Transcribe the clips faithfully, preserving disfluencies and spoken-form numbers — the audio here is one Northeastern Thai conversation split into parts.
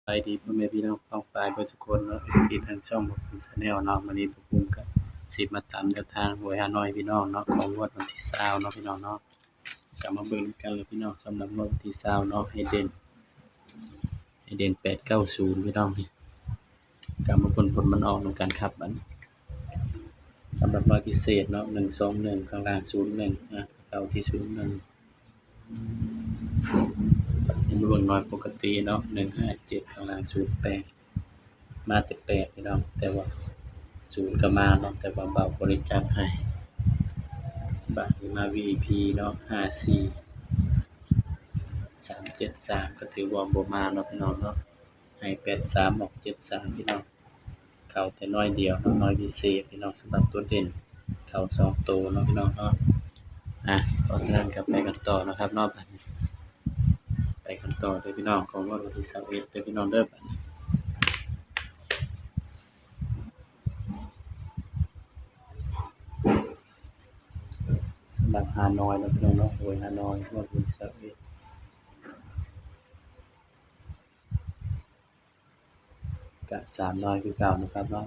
สบายดีพ่อแม่พี่น้องป้องปายเบิดสุคนเนาะ เอฟซี ทางช่องบ่าวภูมิ Channel เนาะ มื้อนี้บ่าวภูมิก็สิมาตามแนวทางหวยฮานอยพี่น้องเนาะ ของงวดวันที่ซาวเนาะพี่น้องเนาะ ก็มาเบิ่งนำกันเลยพี่น้อง สำหรับงวดวันที่ซาวเนาะ ให้เด่น ให้เด่น แปดเก้าศูนย์ พี่น้องนี่ ก็มาเบิ่งผลมันออกนำกันครับ บัดนี้ สำหรับหน่วยพิเศษเนาะ หนึ่งสองหนึ่ง ข้างล่าง ศูนย์หนึ่ง อ่ะ เข้าที่ ศูนย์หนึ่ง นี่มาเบิ่งหน่วยปกติเนาะ หนึ่งห้าเจ็ด ข้างล่าง ศูนย์แปด มาแต่แปดพี่น้อง แต่ว่าศูนย์ก็มาเนาะ แต่ว่าบ่าวบ่ได้จับให้ บัดนี้มา วี ไอ พี เนาะ ห้าสี่ สามเจ็ดสาม ก็ถือว่าบ่มาเนาะพี่น้องเนาะ ให้ แปดสาม ออก เจ็ดสาม พี่น้อง เข้าแต่หน่วยเดียวเนาะ หน่วยพิเศษพี่น้อง สำหรับตัวเด่น เข้าสองตัวเนาะพี่น้องเนาะ อ่ะ เพราะฉะนั้นก็ไปกันต่อนะครับเนาะ บัดนี้ ไปกันต่อเด้อพี่น้อง ของงวดวันที่ซาวเอ็ดเด้อพี่น้องเด้อ บัดนี้ สำหรับฮานอยเนาะพี่น้องเนาะ หวยฮานอย งวดวันที่ซาวเอ็ด ก็สามร้อยคือเก่านะครับเนาะ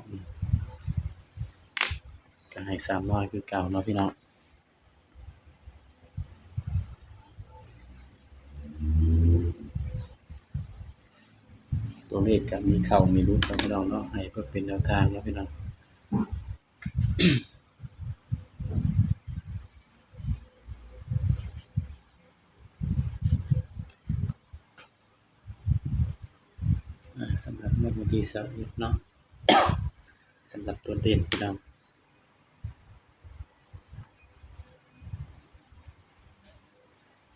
ก็ให้สามร้อยคือเก่าเนาะพี่น้อง ตัวเลขก็มีเข้ามีหลุดเนาะพี่น้องเนาะ ให้เพื่อเป็นแนวทางเนาะพี่น้อง อ่า สำหรับงวดวันที่ซาวเอ็ดเนาะ สำหรับตัวเด่นพี่น้อง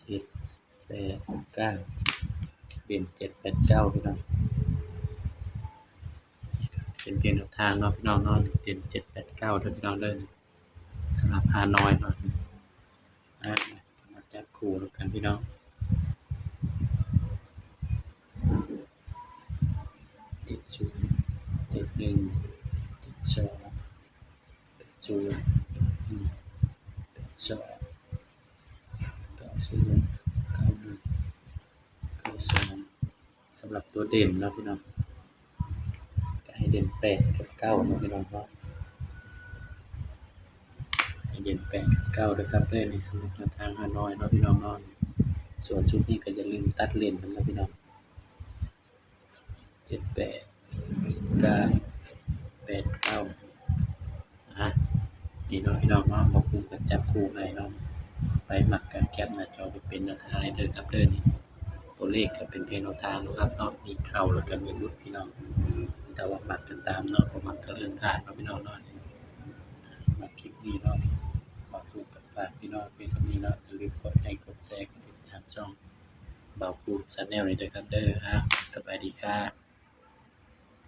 เจ็ดแปดเก้า เด่น เจ็ดแปดเก้า พี่น้อง เป็นเพียงแนวทางเนาะพี่น้องเนาะ เด่น เจ็ดแปดเก้า เด้อพี่น้องเด้อ สำหรับฮานอยเนาะ อ่ะ มาจับคู่นำกันพี่น้อง เจ็ดศูนย์ เจ็ดหนึ่ง เจ็ดสอง แปดศูนย์ แปดหนึ่ง แปดสอง เก้าศูนย์ เก้าหนึ่ง เก้าสอง สำหรับตัวเด่นเนาะพี่น้อง ก็ให้เด่นแปดกับเก้าเนาะพี่น้องเนาะ ให้เด่นแปดกับเก้าเด้อครับเด้อ ในสำหรับแนวทางฮานอยเนาะพี่น้องเนาะ ส่วนชุดนี้ก็อย่าลืมตัดเล่นนำนะพี่น้อง เจ็ดแปด เก้า แปดเก้า อ่ะ นี่เนาะพี่น้องเนาะ บ่าวภูมิก็จับคู่ให้เนาะ ไผมักก็แคปหน้าจอไปเป็นแนวทางได้เลยครับเด้อ นี่ ตัวเลขก็เป็นเพียงแนวทางนะครับเนาะ มีเข้าแล้วก็มีหลุดพี่น้อง แต่ว่ามักก็ตามเนาะ บ่มักก็เลื่อนผ่านเนาะพี่น้องเนาะ สำหรับคลิปนี้เนาะ บ่าวภูมิก็ฝากพี่น้องเพียงส่ำนี้เนาะ อย่าลืมกดไลค์ กดแชร์ กดติดตามช่องบ่าวภูมิ Channel นี้เด้อครับเด้อ อ่ะ สบายดีครับ